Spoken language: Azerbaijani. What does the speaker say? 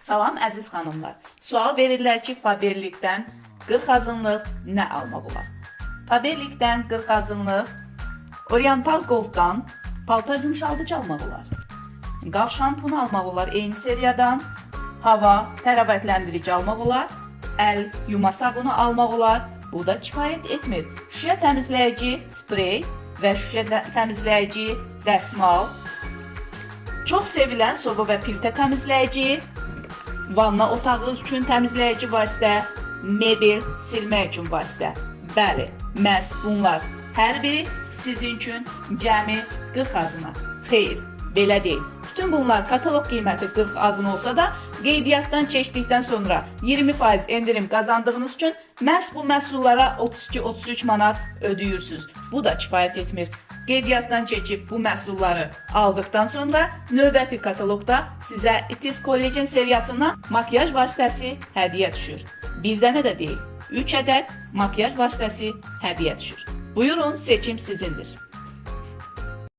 Salam əziz xanımlar. Sual verirlər ki, Faberlic-dən 40 azınlıq nə almaq olar? Faberlic-dən 40 azınlıq Oriental Gold-dan paltar yumşaldıcı almaq olar. Qal şampunu almaq olar eyni seriyadan. Hava təravətləndirici almaq olar. Əl yuma sabunu almaq olar. Bu da kifayət etmir. Şüşə təmizləyici sprey və şüşə təmizləyici dəsmal. Çox sevilən soba və piltə təmizləyici, vanna otağı üçün təmizləyici vasitə, mebel silmək üçün vasitə. Bəli, məhz bunlar hər biri sizin üçün cəmi 40 azına. Xeyr, belə deyil. Bütün bunlar kataloq qiyməti 40 azın olsa da, qeydiyyatdan keçdikdən sonra 20% endirim qazandığınız üçün məhz bu məhsullara 32-33 manat ödəyirsiniz. Bu da kifayət etmir. Qeydiyyatdan keçib bu məhsulları aldıqdan sonra növbəti kataloqda sizə Itis Collagen seriyasından makyaj vasitəsi hədiyyə düşür. Bir dənə də deyil, 3 ədəd makyaj vasitəsi hədiyyə düşür. Buyurun, seçim sizindir.